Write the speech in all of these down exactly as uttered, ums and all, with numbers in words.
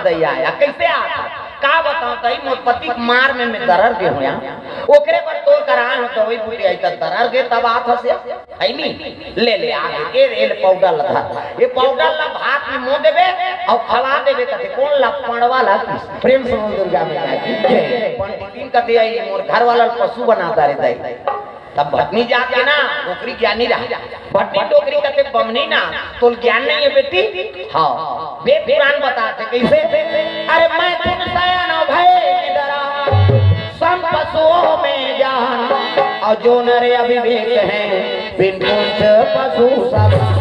दई आय। कइसे आत हस? का बतावंव दई, मोर पति के मार में मैं दरर गे हों या, ओकरे बर तोर करा आय हों दवई बूटी। अई त दरर गे तब आत हस या, हइ नी? ले ले आगे, ए, ए ले पाउडर ला धर, ए पाउडर ला भात में मो देबे अउ खवा देबे कथे। कोन ला? पंडवा ला। प्रेम से बोल दुर्गा मैया की जय। पंडितिन कथे, अई मोर घर वाला ल पशु बना डारे दई। तब भटनी जात हे ना, डोकरी ज्ञानी रहा। भटनी डोकरी कथे, बमनी ना, तोला ज्ञान नइ हे बेटी? हाँ, वेद पुराण बताथे। कइसे? अरे, मैथुन सयान भए निडरा, सम पशुओं में जान, अउ जो नर अविवेक हैं, बिन पूछ पशु समान।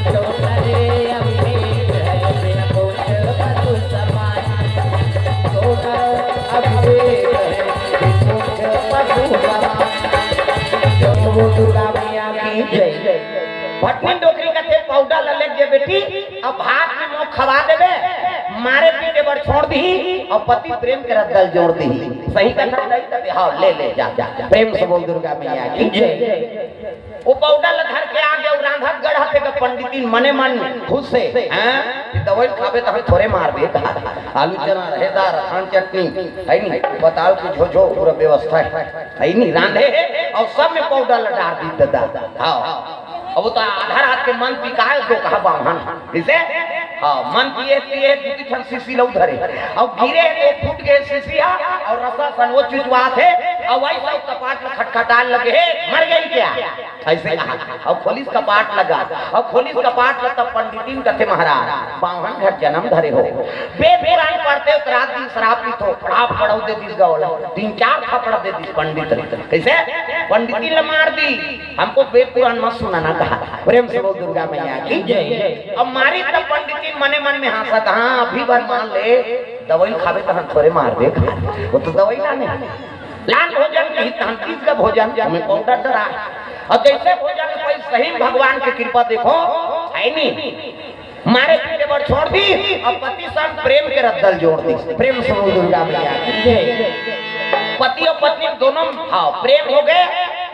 जो नर अविवेक हैं, बिन पूछ पशु समान। जो नर अविवेक हैं, बिन पूछ पशु समान। जय हो दुर्गा मैया की जय। भटनी डोकरी कथे, पाउडर ला लेग जे बेटी, अब भात में मो खवा देबे, मारे पीटे बर छोड़ दिही, अउ पति प्रेम के रद्दा ल जोड़ दिही। सही कथा नहीं कथे? हाँ, ले ले जा, जा, जा। प्रेम से बोल दुर्गा मैया की जय। ओ पाउडर ला धर के आगे, अउ रांधत गढ़त हे पंडितिन मने मन खुश हे, हैं? कि दवई खाबे त हम थोरे मारबे, आलू चना, रहेदार, अथान चटनी, हइ नी? पताल के झोझो, पूरा व्यवस्था हे, हइ नी? रांधे हे, अउ सब में पाउडर ला डार दिस ददा। हाँ। अब ओ तो आधा रात के मन पिकाय, तो कहा बाम्हन। कइसे? हाँ, मन पिए पिए दू तीन ठन शीशी लउ धरे। अउ गिरे तो फूट गे शीशी हा, अउ रसा सन ओ चुचवात हे, अउ वही सब कपाट में खटखटाय लगे हे, मर गई क्या? अइसे कहा। अउ खोलिस कपाट ला, अउ खोलिस कपाट ला, तब पंडितिन कथे, महाराज, बाम्हन घर जनम धरे हो। वेद पुराण पढ़ते हो, रात दिन शराब पीथो, पढ़ा पढ़ऊ दे दिस गा ओला, तीन चार थप्पड़ दे दिस पंडित ला। कइसे? पंडितिन ला मार दिस। हमको वेद पुराण मत सुनाना कहा। प्रेम से बोल दुर्गा मैया की जय। अब मारिस त पंडितिन मने मन में हाँसत, हाँ, अभी बर मान ले, दवई खाबे त हम थोरे मारबे। ओ तो दवई लाने, लान भोजन कही, तहन तीज का भोजन में पाउडर डरा। अब जइसे भोजन कोई सही भगवान के कृपा देखो, हइ नी? मारे पीटे बर छोड़ दिस, अउ पति संग प्रेम के रद्दा ल जोड़ दिस। प्रेम से बोल दुर्गा मैया की जय। पति अउ पत्नी दोनों, हाँ, प्रेम होगे।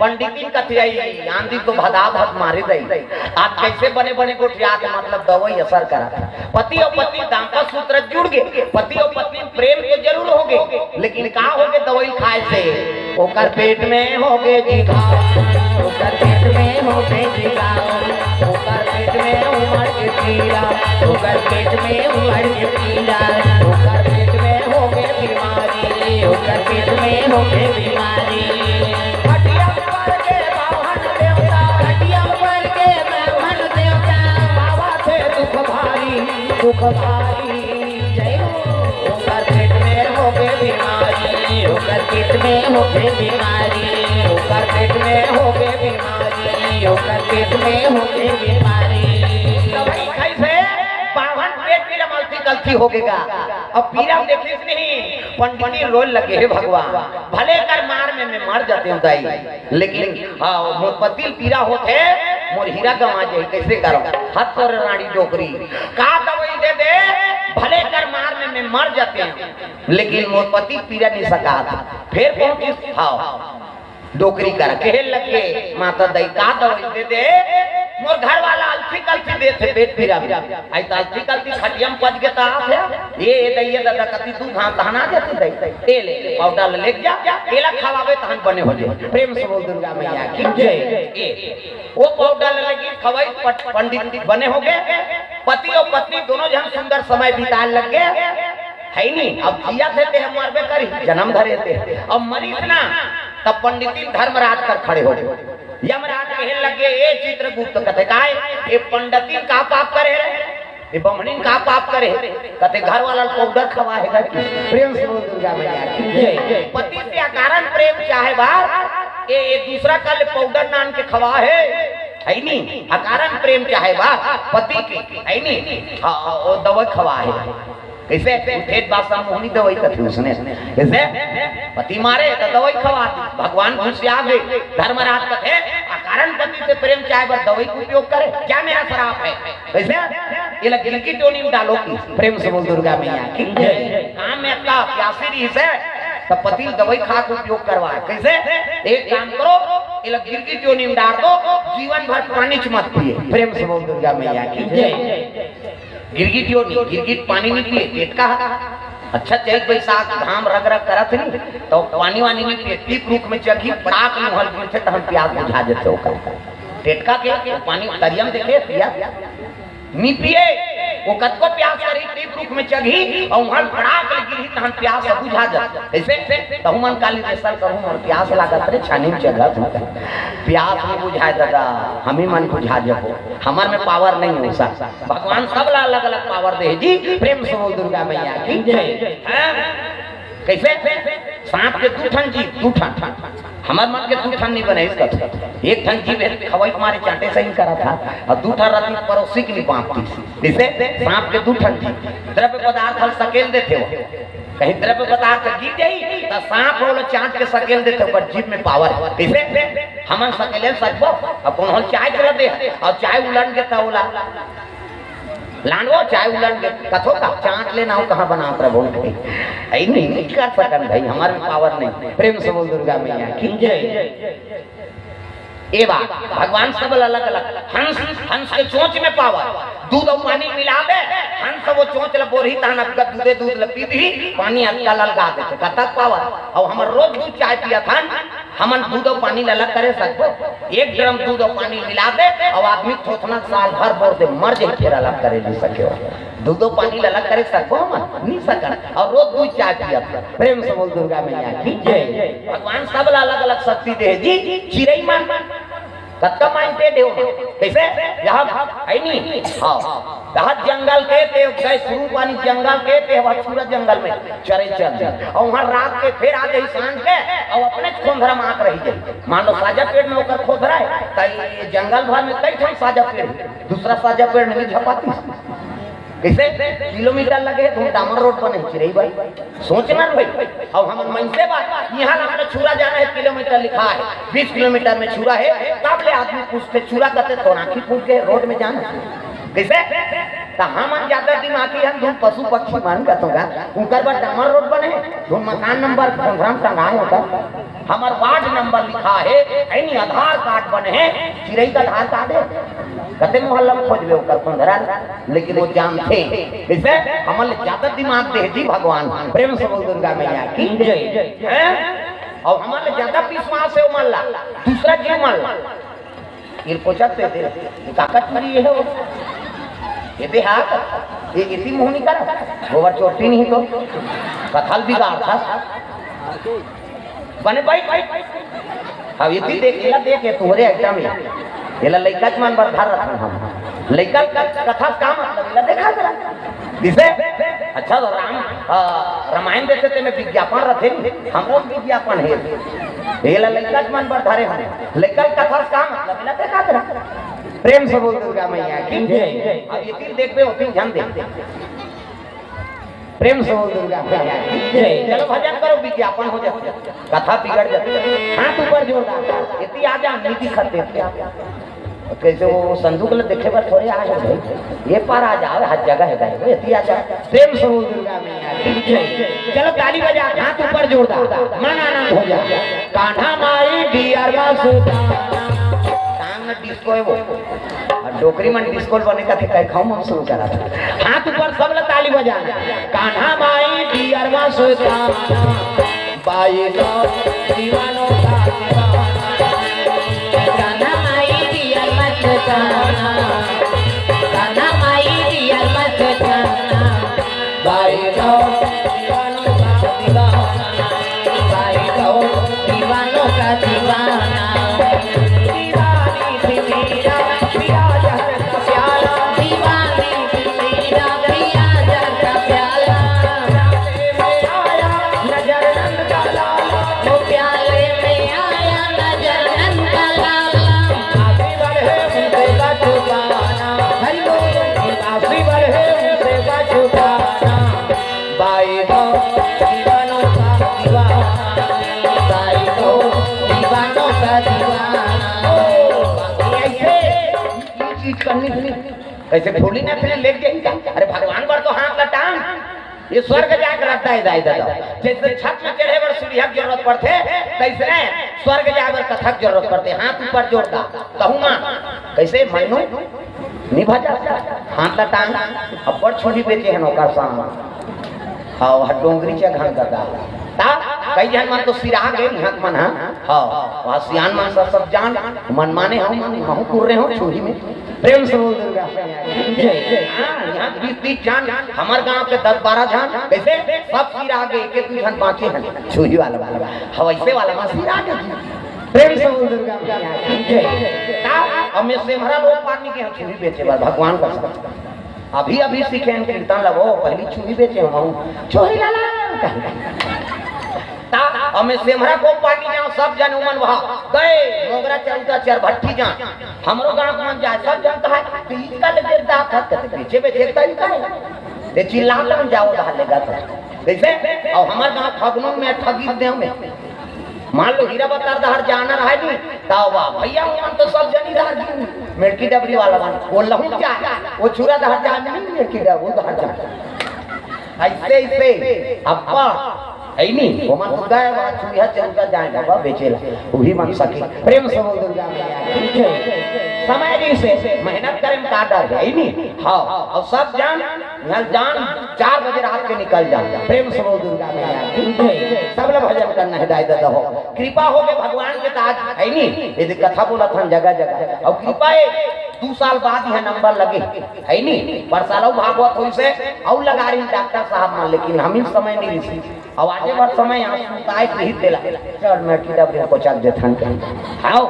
पंडितिन कथे, अई आंधी तो भदाभद मारे दई। आज कइसे बने बने गोठियात हे, मतलब दवई असर करत हे। पति अउ पत्नी दांपत्य सूत्र जुड़ गे, पति अउ पत्नी प्रेम तो जरूर होगे, लेकिन का होगे दवई खाय से? ओकर पेट में होगे जी घाव, ओकर पेट में होगे जी घाव, ओकर पेट में उमड़ के पीला, ओकर पेट में उमड़ के पीला, ओकर पेट में होगे बीमारी, ओकर पेट में होगे बीमारी। खटिया पर के बाभन देवता, खटिया पर के बाभन देवता, पावत हे दुख भारी, दुख भारी। जय हो। ओकर पेट में होगे बीमारी, ओकर पेट में होगे बीमारी, ओकर पेट में होगे बीमारी, ओकर पेट में होगे बीमारी। तब कइसे बाभन पेट पीरा म अलथी कलथी होगे गा। अब पीरा देखिस नहीं, पंडितिन रोय लगे, हे भगवान, भले कर मार में मैं मर जातेंव दाई, लेकिन हाँ, मोर पति ल पीरा होथे, मोर हीरा गंवा जाही, कइसे करंव? हत तोर रांड़ी डोकरी, का दवई दे दे, भले कर मार में मैं मर जातेंव, लेकिन मोर पति ल पीरा नइ सकात। फेर पहुंचिस, हाँ, डोकरी करा, कहे लगे, माता दाई, का दवई दे दे, मोर घर वाला अलथी कलथी देथे पेट पीरा में। अई त अलथी कलथी खटिया म पच गे त आथे। ए, ए दई, ए ददा, कति दू घांव तहन आ जाथे दई। ए ले, पाउडर ल लेग जा, एला खवाबे तहन बने हो जाही। प्रेम से बोल दुर्गा मैया की जय। ए, ओ पाउडर ल लेगिस, खवाइस, पट-, पंडित बने होगे। पति अउ पत्नी दोनों झन सुंदर समय बिताय लग गे। हइ नी, अब जियत हे तेह मरबे करही, जनम धरे हे तेह। अब मरिस ना, तब पंडितिन धर्मराज कर खड़े होगे। यमराज कहे लगे, ए चित्रगुप्त, कथे काय, ए पंडितिन का पाप करे रे? ए बमनिन का पाप करे? कथे घर वाला ल पाउडर खवाए हे कि? प्रेम से बोल दुर्गा मैया की जय। पति से अकारण प्रेम चाहे बार, ए, ए दूसरा कल पाउडर नान के खवाए हे, हइ नी? अकारण प्रेम चाहे बार, पति के, हइ नी? हाँ, ओ दवा खवाए हे। कइसे? उठेत बा सम्मोहनी दवई कथे उसने। कइसे? पति मारे त दवई खवा दी। भगवान घुसिया गे। धर्मराज कथे, अकारण पति से प्रेम चाहे बर दवई के उपयोग करे? क्या मेरा श्राप है? कइसे? एला गिलकी टोनी म डालो कि? प्रेम से बोल दुर्गा मैया की जय। काम में अतका प्यासी रहिसे, त पति ल दवई खा के उपयोग करवाए। कइसे? एक काम करो, एला गिलकी टोनी म डार दो, जीवन भर पानी च मत पिए। प्रेम से बोल दुर्गा मैया की जय। गिरगिट यो नहीं, गिरगिट पानी नहीं पिए, टेटका ह। अच्छा, चैत बैसाख घाम रग रग करत हे नहीं, तो पानी वानी नहीं पिए, टीप रूख में चघी, पड़ाक मुहल गिरथे, तहन प्यास बुझा जथे ओकर। टेटका के पानी तरियम देखे पिया, नहीं पिए, वो कतको प्यास करी, टीप रूख में चघी, और वहां पड़ाक ले गिरही, तहन प्यास बुझा जाथे। ऐसे तहु मन काली रेसल कहूं, मोर प्यास लागत रे, छानी में चघत हूं। प्यास नहीं बुझाए दादा, हम ही मन बुझा जबो, हमर में पावर नहीं हो सक। भगवान सब ला अलग-अलग पावर दे जी। प्रेम से बोल दुर्गा मैया की जय। हैं? कैसे? सांप के दू ठन जीभ, दू ठन। हमर मन के दू ठन नहीं बने, इसका एक ठन जीभ है, खवई मारे चांटे सही करा था, और दू ठन रति परोसी के नहीं बांपती। जैसे सांप के दू ठन जीभ, द्रव्य पदार्थ हल सकेल देथे हो। कहीं द्रव्य पदार्थ गिर जाई, त सांप ओला चांट के सकेल देथे, ओकर जीभ में पावर है। जैसे हमन सकेले सकबो, अब कौन होल चाय चला दे, और चाय उलन के त ओला लांडो चाय उलन के कथो का चांट लेना हो, कहाँ बना प्रभु के। ऐ नहीं, नहीं कर सकन भाई, हमारे में पावर नहीं। प्रेम से बोल दुर्गा मैया की जय। ए बात, भगवान सब अलग अलग। हंस, हंस के चोंच में पावर, दूध और पानी मिला दे, हंस वो चोंच ल बोरही, तहन अतका दूधे दूध ल पी दी, पानी अतका ललगा देथे, कतक पावर। और हमर रोज दूध चाय पियत हन, हमन दूध और पानी ल अलग करे सकबो? एक ड्रम दूध और पानी मिला दे, और आदमी थोथना साल भर बोर दे, मर जाई, फेर अलग करे नहीं सके हो। दूध और पानी ल अलग करे सकबो हमन? नहीं सकन। और रोज दूध चाय पियत हन। प्रेम से बोल दुर्गा मैया की जय। भगवान सब ला अलग अलग शक्ति दे जी। चिरई मन कतका माइंड पे देव। कैसे? यहाँ है नहीं। हाँ, यहाँ जंगल के ते गए शुरू पानी जंगल के ते वहाँ पूरा जंगल में चरे चल दी। और वहाँ रात के फिर आ जाई सांझ के, और अपने खोंधरा में आंख रही जाई। मान लो साजा पेड़ में ओकर खोंधरा है, तो ये जंगल भर में कई ठन साजा पेड़ है, दूसरा साजा पेड़ नहीं झपाती। कैसे? किलोमीटर लगे तो डामर रोड बने चिरई भाई। सोचना भाई, अब हमन मनसे बात, यहाँ ला हमला छुरा जाना है, किलोमीटर लिखा है, बीस किलोमीटर में छुरा है, तब ले आदमी पूछथे, "छुरा कते?" तो आँखी फूट के रोड में जाना। कैसे? तो हमन ज्यादा दिमागी हन, धुन पशु पक्षी मन का तो गा, उनकर बर डामर रोड बने, धुन मकान नंबर पंद्रह में टंगाए होता। हमर वार्ड नंबर लिखा है, यानी आधार कार्ड बने है, चिरई का आधार कार्ड है, कते मोहल्ला में खोजबे ओकर पंद्रह, लेकिन वो जानथे। जैसे हमन ले ज्यादा दिमाग दे दी भगवान। प्रेम से बोल दुर्गा मैया की जय। हैं? और हमन ले ज्यादा विश्वास है ओमन ला, दूसरा जीव मन ला। ये पोचत ते दे, ये काकत मरी ये हो। ये दे हाथ, ये इति मुंह निकल, गोबर चोटी नहीं तो, कथल बिगाड़ था। बने भाई, भाई, भाई। अब इति देख, एला देख, ये तोहरे आइटम है। एला लइका के मन बर धर रखन हम। लइका का कथा का मतलब, एला देखा जरा। जिसे, अच्छा, तो राम, आ, रामायण देखे ते में विज्ञापन रथे, हमरो विज्ञापन है। एला लइका के मन बर धरे हम। लइका के कथा का मतलब, एला देखा जरा। प्रेम से बोल दुर्गा मैया की जय। अब ये तीन देखबे, वो तीन ध्यान दे। प्रेम से बोल दुर्गा मैया की जय। चलो भजन करो, विज्ञापन हो जाए, कथा बिगड़ जाए। हाथ ऊपर जोरदार, इति आ जा, नीति खत्म। कैसे वो संदूक ले देखे बर थोड़े आ जाओ भाई, ये पार आ जाओ, हर जगह है भाई, इति आ जा। प्रेम से बोल दुर्गा मैया की जय। चलो ताली बजा, हाथ ऊपर जोरदार, मन आनंद हो जाए। कान्हा माई डियर मा सुता। टांग डिस्को है वो। और डोकरी मन डिस्को बने का थे, कई खाऊं हम शुरू करा था। हाथ ऊपर सब ला ताली बजाना। कान्हा माई डियर मा सुता। बाई लो दीवानों का दीवाना। कान्हा माई डियर मा सुता। कान्हा माई डियर मा सुता। भाई तो दीवानों का दीवाना, भाई तो दीवानों का दीवाना। दीवानी थी मेरा पिया जहर का प्याला, दीवानी थी मेरा पिया जहर का प्याला। प्याले में आया नजर नंद का लाला, वो प्याले में आया नजर नंद का लाला। आशीर्वाद है उनसे बचुकाना। हरि बोल। आशीर्वाद है उनसे बचुकाना। बाई तो दीवानों का दीवाना, बाई तो दीवानों का दीवाना। ये ऐसे, ये चीज करनी थी। कैसे भोलेनाथ ने लेके गई क्या? अरे भगवान पर तो हाथ का टांग। ये स्वर्ग जाके रहता है दाई दादा। जैसे छत में चढ़े बर सीढ़िया की जरूरत पड़ते, तैसने स्वर्ग जाए बर कथा की जरूरत पड़ते। हाथ ऊपर जोरदार। कहूँ माँ, कैसे मन्नू? नहीं भजा, हाथ ला टांग, अब्बड़ छुरी बेचे हन ओकर सामने। हाँ, वह डोंगरी चे घन कर डाल। ता, कई झन मन तो सिरा गे, यहाँ मन, हाँ, हाँ, वह सियान मन सब, सब जान, मन माने हम, मन, महू कुर्रे हो छुरी में। प्रेम से बोल दुर्गा मैया की जय। हाँ, यहाँ बीस, तीस जान, हमार गांव के दस, बारह जान, कैसे? सब सिरा गे, एक, एक झन बाँचे हन, छुरी वाला, वाला, हाँ, वैसे वाला, वहाँ सिरा गे। प्रेम से बोल दुर्गा मैया की जय। ता, अब मैं सेमरा लोग पानी के हम छुरी बेचे बर, भगवान का सब। अभी, अभी सीखे हैं कीर्तन लगो, पहली छुरी बेचे हम, हम छुरी लाला। ता, अब मैं सेमरा को पानी जाऊँ, सब जन उमन वहाँ गए, मोगरा चौदह चरभट्टी जान। हमरो गांव मन जाए, सब जन कहा, "तो इसका ले देर दांत हाथ करते, बेचे, बेचे, एकता ही का है?" ते चिल्लाता हम जाओ, कहा लेगा तो। कैसे? और हमार गांव फगनों में ठगी देव में। मान लो हीरा बतार दहर जाना रहा नहीं, ता वाह, भैया, उमन तो सब जनी दहर जी, मेड़की डबरी वाला बन, वो लहू जाए, वो छुरा दहर जाए नहीं, मेड़की डबरी दहर जाए। ऐसे, ऐसे, अब्बा, है नहीं, उमन तो गए, वहाँ छुरिया चौका जाए, बाबा, बेचेला, वही मन सके। प्रेम से बोल दुर्गा मैया की जय। समय जी से मेहनत करें, का डर है, है नहीं? हाँ, और सब जान, यहाँ जान, चार बजे रात के निकल जान। प्रेम से बोल दुर्गा मैया की जय। सब ला भजन करना है, दाई दादा हो। कृपा हो गए भगवान के, ताज है नहीं, यदि कथा बोला था जगह जगह, और कृपा है, दो साल बाद यह नंबर लगे, है नहीं? परसालो भागवत होई से, और लगा रही डॉक्टर साहब मन, लेकिन हम ही समय नहीं रिसी। अब आजे बार समय यहाँ सुताए के ही देला। चल, मैं की डबरी को चक देथन के। हाओ।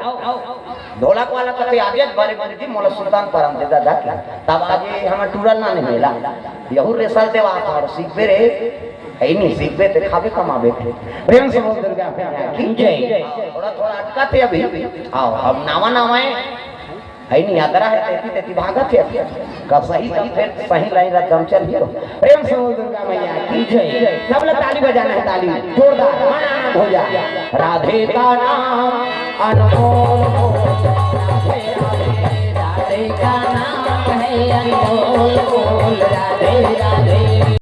ढोलक वाला कथे, "आजे बारे गुरुजी, मोला सुल्तान परम दे दादा के।" तब आजे हमर टूरल ना नहीं मिला। यहू रेसल देवा था और सीखबे रे। है नहीं, सीखबे ते खाबे कमाबे। प्रेम से बोल दुर्गा मैया की जय। थोड़ा, थोड़ा अटका थे अभी। आओ, अब नावा, नावा है। है नहीं, यात्रा है, तेती, तेती भागत है। का सही, सब फिर सही लाइन रकम चल ही रहो। प्रेम से बोल दुर्गा मैया की जय। सब लोग ताली बजाना है, ताली जोरदार, मन आनंद हो जाए। राधे का नाम अनमोल हो। राधे, राधे, राधे का नाम है अनमोल। राधे, राधे।